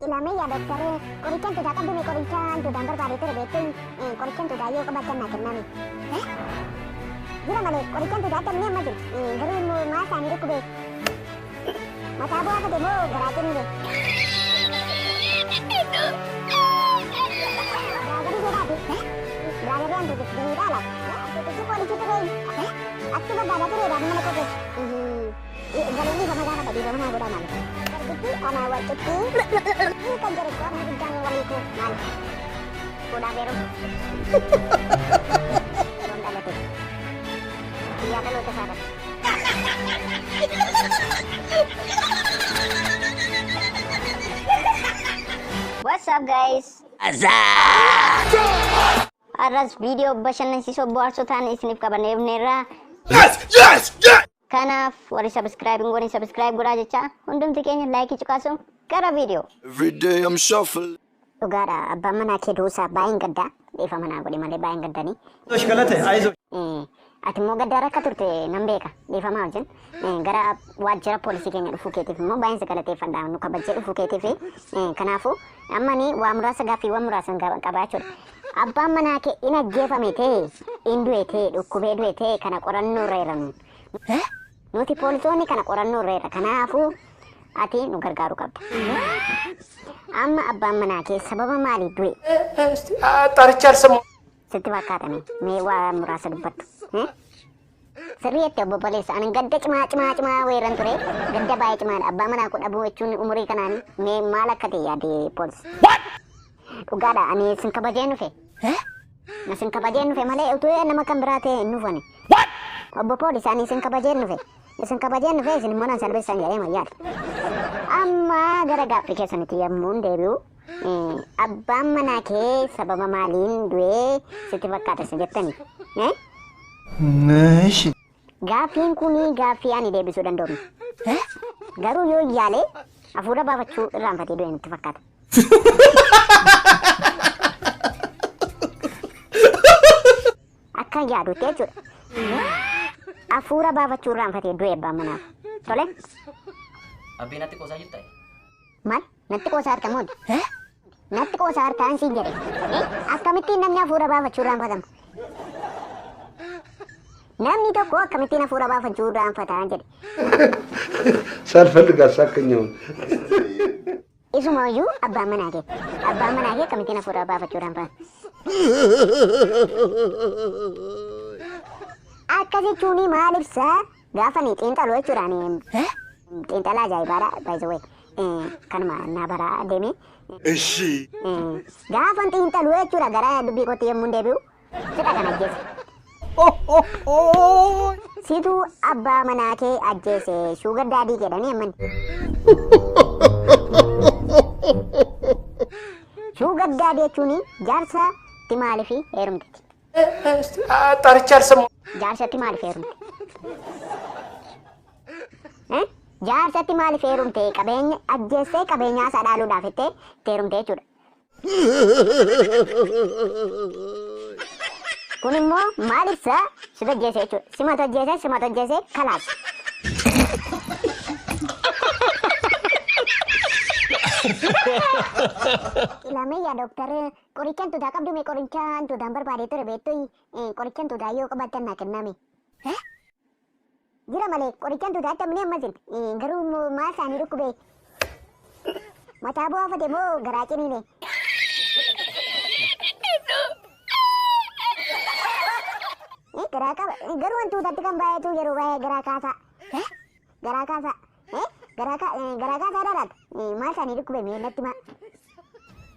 Ilaamee yaa dooktaree qorichaan tuutaa qabdume qorichaan tuutaan barbaade ture beektuun qorichaan tuutaa yoo qabaatan naa kenname. Jira malee qorichaan tuutaa akkamni amma jiru garuu immoo maa isaanii dhukkube mataa bu'aa fate moo garaa ciniine. Giraagarii jedhaati. Giraagarii hantuutis ni dhaala. Hantuutichi poolisii ture achi barbaadaa tureedhaaf mana koo keessa. Galuun dhiifama gaafata dhiifama naa godhaa maali. Warqitti ana warqitti kan jedhu qorni guddaan walii koo maali. Fuudhaaf heeruma. Yeroon dhalate. Guyyaa dhaloota isaa irratti. What's up guys? Har'as viidiyoo bashannansiisoo bohaarsoo ta'an isiniif qabannee dhufneerra. Yes! Yes! Yes! Kanaaf warri subscribe hin godhin subscribe godhaa jecha hundumti keenya like cuqaasuun gara viidiyoo. Every day I'm shuffling. Dhugaadha abbaan manaa kee duusaa baay'een gaddaa dhiifama naa godhi malee baay'een gaddanii. አይዞሽ ገለቴ አይዞሽ። Ati immoo gaddaa rakka turte nan beeka dhiifamaa wajjin gara waajjira poolisii keenya dhufuu keetiif immoo baay'een si galateeffadha nu kabajjee dhufuu keetiif kanaafuu amma ni waa muraasa gaaffiiwwan muraasa qaba jechuudha. Abbaan manaa kee in ajjeefame ta'e in du'e ta'e dhukkubee du'e ta'e kana qorannoo irra jira nuun. Nuti poolisoonni kana qorannoo irra jira kanaafuu ati nu gargaaruu qabda. Amma abbaan manaa kee sababa maalii du'e ጠርቼ አልሰማሁም። sitti fakkaatame mee waa muraasa dubbattu. Sirriitti obbo Baleessa ani gadda cimaa cimaa cimaa weerran ture gadda baay'ee cimaadha abbaa manaa koo dhabuu jechuun umurii kanaani mee maal akka ta'e yaade poolis. Dhugaadha ani sin kabajeen dhufe. Na sin kabajeen dhufe malee utuu nama kan biraa ta'e hin dhufani. Obbo Poolis ani sin kabajeen dhufe. Isin kabajeen dhufe isin immoo nan salphisan jedhee mayyaadha. Amma gara gaaffii keessanitti yommuun deebi'u abbaan manaa kee sababa maaliin du'ee sitti fakkaata isin jettani? እሺ Gaaffiin kun gaaffii ani deebisuu danda'u. Garuu yoo yaale hafuura baafachuu irraanfatee du'e natti fakkaata. Akka yaadutti jechuudha. Hafuura baafachuu irraanfatee du'e abbaan manaa. Tole Abbee natti qoosaa jirtaa? maal natti qoosaa harka moo? Natti qoosaa harkaan siin jedhe. Akkamittiin namni hafuura baafachuu irraanfatama? Namni tokko akkamittiin hafuura baafachuu irraanfataa jedhe. ሳልፈልግ አሳከኝ። አሁን Isuma iyyuu abbaan manaa kee. Abbaan manaa kee akkamittiin hafuura baafachuu irraanfata? Akkas jechuun maal ibsaa gaafa ni xiinxalu jechuudhaan xiinxala ajaa'ibaadha by the way. Kanuma naa baraa deeme. እሺ Gaafa xiinxalu jechuudha gara dubbii kootti yommuu deebi'u sidha kan ajjeese. Situ abbaa manaa kee ajjeese sugar daddy jedhanii amman. Sugar daddy jechuun jaarsatti maaliif heerumte? ጠርቼ አልሰማሁም። Jaarsatti maaliif heerumte? Jaarsatti maaliif heerumte? Qabeenya ajjeessee qabeenyaa isaa dhaaluudhaaf jettee itti heerumte jechuudha. Kun immoo maal ibsaa? Situ ajjeese jechuudha. Simatu ajjeese, simatu ajjeese, kalaas. Ilaamee yaa dooktaree qorichaan tuutaa qabdume qorichaan tuutaan barbaadee ture beektu qorichaan tuutaa yoo qabaattan naa kenname. Jira malee qorichaan tuutaa akkamni amma jiru garuu immoo maal isaanii dhukkube mataa bu'aa fate moo garaa ciniine. Garaa qaba garuu wantuutatti kan baay'atu yeroo baay'ee garaa kaasaa. Garaa kaasaa. Garaa kaasaa dhalaata. Maal isaanii dhukkube mee natti maa.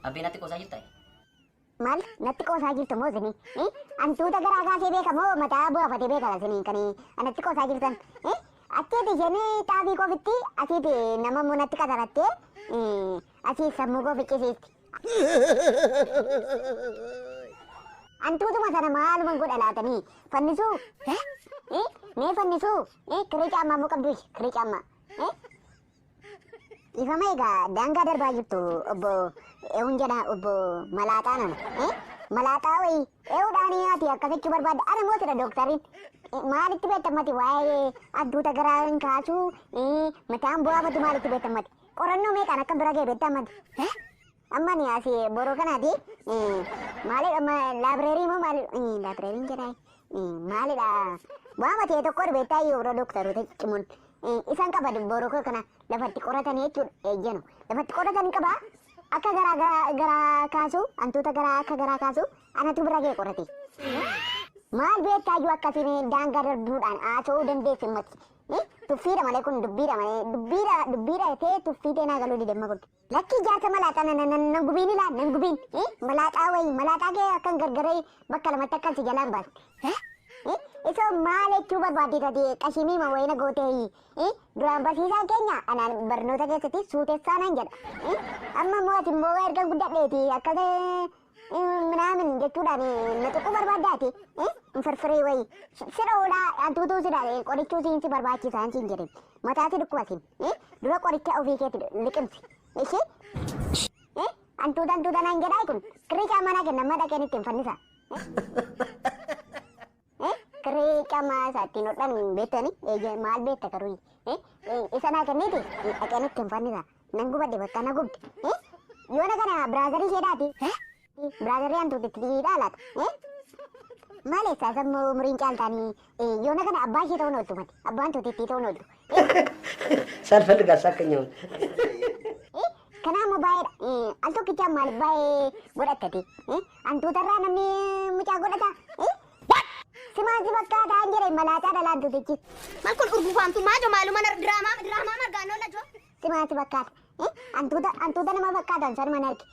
Abbee natti qoosaa jirtaa? Maal natti qoosaa jirtu moo isinii? Hantuuta garaa kaasee beeka moo mataa bu'aafatee beeka isinii kan natti qoosaa jirtan? Achiiti isheen xaafii koofitti asiiti nama immoo natti qatarattee asii sammuu koo ficcisiisti. Hantuutuma sana maaluma godha laatanii fannisuu? Mee fannisuu? Kirrii caammaa immoo qabdu kirrii caammaa. Ifama egaa daangaa darbaa jirtu obbo Eewun jedha obbo Malaaxaa nana. Malaaxaa wayii eewudhaan ati akkas jechuu barbaadda. Ana moo sira dooktariin maalitti beektamati waa'ee adduuta garaa hin kaasuu mataan bu'aafatu maalitti beektamati? Qorannoo meeqaan akka bira ga'e beektaa ammati? Amma ni asii boroo kanaati maalidha laabireerii moo maali laabireeriin jedhaa maalidha waama ta'e tokko beektaa yeroo dooktaroota ciccimuun isaan qaba boroo kana lafatti qoratanii jechuudha eeyyanu lafatti qoratanii qaba akka garaa garaa kaasu hantuuta garaa akka garaa kaasu anatu bira ga'e qorate. Maal beektaa iyyuu akkasiin daangaa darbuudhaan haasa'uu dandeessi ummati. Tuffiidha malee kun dubbiidha malee dubbiidha dubbiidha ta'e tuffii ta'e naa galuu didemma kun. Lakkii jaarsa malaaxaa nan gubiin ilaa nan gubiin malaaxaa wayii malaaxaa kee akkan gargaree bakka lamatti akkan si jalaan baaste. Isoo maal jechuu barbaadde taate qashimii ma wayina gootee duraan barsiisaan keenya anaan barnoota keessatti suutessaa nan jedha. Amma immoo ati immoo erga guddadheeti akkas ምናምን jechuudhaan na tuquu barbaaddaati firfirii wayii sira oolaa hantuutuu sira qorichuu siin si barbaachisaa siin jedhe mataa si dhukkuba siin dura qoricha ofii keetti liqimsi ishee hantuuta hantuuta naan jedhaa kun kirrii caamaa naa kenna amma dhaqeen ittiin fannisa kirrii caamaa isaa ittiin hodhan beektani maal beekta garuu isa naa kenniiti dhaqeen ittiin fannisa nan gubadhe bakka na gubde yoona kana biraazarii isheedhaati. Brother hantuutitti dhaalaata. Maal eessaa sammuu umriin caaltaanii yoona kana abbaa ishee ta'uun ooltu mati. Abbaan hantuutitti ta'uun ooltu. ሳልፈልግ አሳቀኝ። አሁን Kanaaf immoo baay'eedha. Al tokkichaan maaliif baay'ee godhattati? Hantuutarraa namni mucaa godhata? Simaan si fakkaataa hin jedhe malaaxaa dhala hantuutichi. Maal kun urgufaamtu maajo maaluma diraamaa diraamaa margaanoo lajoo. Simaan si fakkaata. Hantuuta hantuuta nama fakkaatan sanuma arge.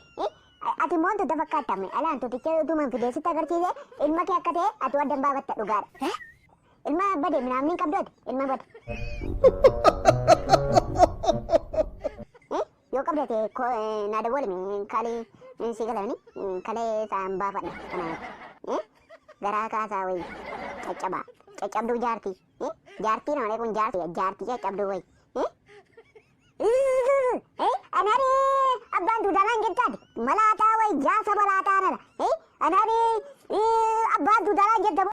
Ati immoo hantuuta fakkaattame ala hantuuticha utuman fidee sitti agarsiise ilma kee akka ta'e ati addan baafatta dhugaadha. Ilma bade minaamni hin qabdu ati ilma bade. Yoo qabda ta'e na dawwalmi kalee si galani kalee isaan baafadha kana garaa kaasaa wayii caccabaa caccabduu jaartii jaartii nama kun jaartii jaartii caccabduu wayii. Anari abbaan duudaan jettaati malaataa wayi jaarsa malaataa nana anari abbaan duudaan jetta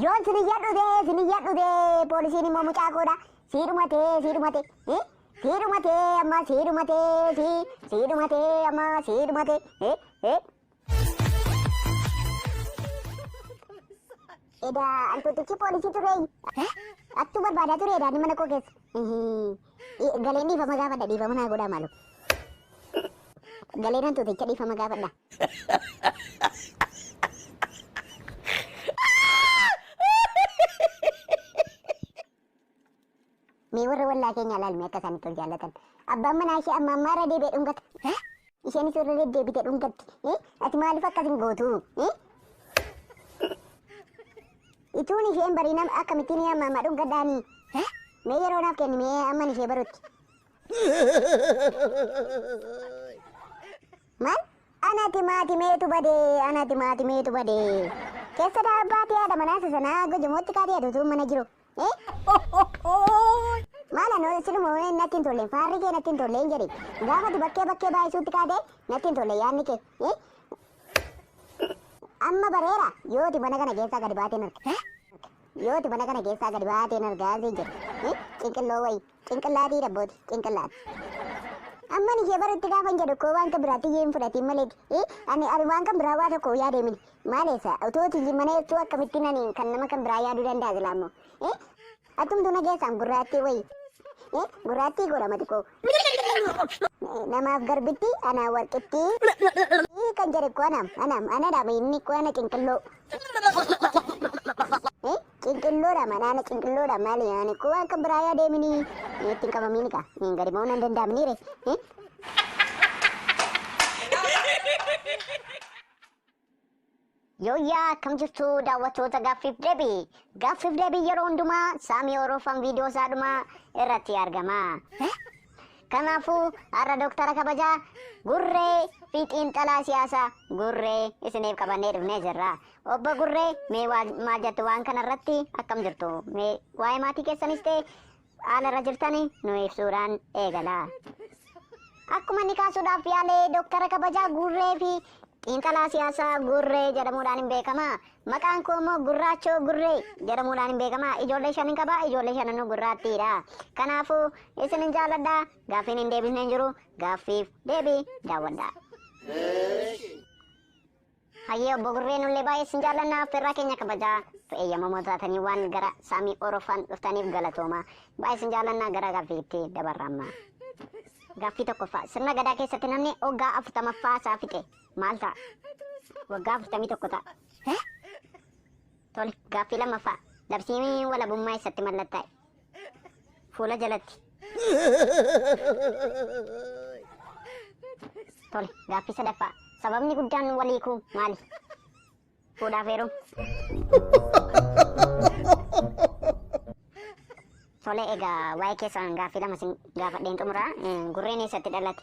yoon siniyya dhudee siniyya dhudee poolisiin immoo mucaa koodha siidhumatee siidhumatee siidhumatee amma siidhumatee siidhumatee amma siidhumatee. Eda hantuutichi poolisii ture attuu barbaadaa ture edaa mana koo keessa. Galeen dhiifama gaafadha dhiifama naa godhaa maalu. Galeen hantuuticha dhiifama gaafadha. Mee warra wallaa keenya ilaalme akka isaan itti ol jaallatan. Abbaan manaa ishee amma ammaa irra deebi'ee dhungata. Isheenis irra deddeebitee dhungatti. Ati maaliif akkas hin gootu? Ituun isheen barii nama akkamittiin amma amma dhungadhaanii? Mee yeroo naaf kenni mee amman ishee barutti. Maal? Anati maati meetu badee anati maati meetu badee. Keessa dhaabbaatee haadha manaa sanaa gojomootti kaatee aduutuu mana jiru. Maal anoo siluma natti hin tolle faarri kee natti hin tolle hin jedhe. Gaafati bakkee bakkee baay'isuutti kaatee natti hin tolle yaadni kee. Amma bareera yooti mana kana keessaa gadi baateen arga. Yooti mana kana keessaa gadi baateen argaa siin jedhe. Cinqilloo wayi cinqillaatii dabbooti cinqillaati. Amma ishee barutti gaafa hin jedhu koo waan kan biraatti hin fudhatiin malee ani ani waan kan biraa waa tokko yaadee mini maal eessa utuu tiyyi mana jechuu akkamittiin ani kan nama kan biraa yaaduu danda'a silaa immoo. Atumtuu na keessaan gurraattii wayi gurraattii godha mati koo namaaf garbitti anaa warqitti kan jedhe koo anaam anaam anadhaama inni koo ana cinqilloo. Cinqilloodha manaana cinqilloodha maali ani koo waan kan biraa yaadee mini ittiin qabamiini kaa gadi ba'uun hin danda'amniire. Yooyyaa akkam jirtu daawwattoota gaaffiif deebii. Gaaffiif deebii yeroo hundumaa Saamii Oroofaan viidiyoo isaa dhumaa irratti argama. Kanaafuu har'a dooktara kabajaa Gurree fi xiinxalaa siyaasaa Gurree isiniif qabannee dhufnee jirra. Obbo Gurree mee maal jettu waan kanarratti akkam jirtu? Mee waa'ee maatii keessanis ta'e haala irra jirtani nu ibsuudhaan eegala. Akkuma inni kaasuudhaaf yaalee dooktara kabajaa Gurree fi Xiinxalaa siyaasaa Gurree jedhamuudhaan hin beekama. Maqaan koo immoo Gurraachoo Gurree jedhamuudhaan hin beekama. Ijoollee shanin qaba. Ijoollee shananuu gurraattiidha. Kanaafuu isinin jaalladha. Gaaffiin hin deebisne hin jiru. Gaaffiif deebii daawwadhaa. Hayyee obbo Gurree nullee baay'ee isin jaallanna affeerraa keenya kabajaa eeyyamamoo taatanii waan gara Saamii Orofaan dhuftaniif galatooma. Baay'ee isin jaallanna gara gaaffiitti dabarra amma. Gaaffii tokkoffaa sirna gadaa keessatti namni waggaa 40ffaa isaa fixe maal ta'a? Waggaa 41 ta'a. Tole gaaffii lammaffaa labsiin walabummaa eessatti mallattaa'e? Fuula jalatti. Tole, gaaffii sadaffaa. Sababni guddaan wal hiikuu maali? Fuudhaaf heeruma. Tole, egaa waa'ee keessan gaaffii lama sin gaafadheen xumura. Gurreen eessatti dhalate?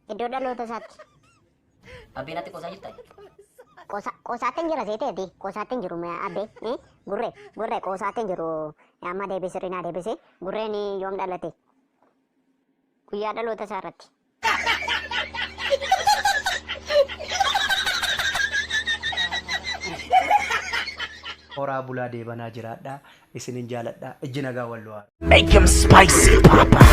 Iddoo dhaloota isaatti. Abbee natti qoosaa jirta? Qoosa qoosaatti hin jira seeteeti. Qoosaatti hin jiru abbee. Gurree gurree qoosaatti hin jiru. Amma deebii sirrii naa deebisi. Gurreen yoom dhalate? Guyyaa dhaloota isaa irratti. Horaa bulaa deebanaa jiraadhaa isinin jaaladha ijji nagaa wal lo'aa. Make him spicy, Papa.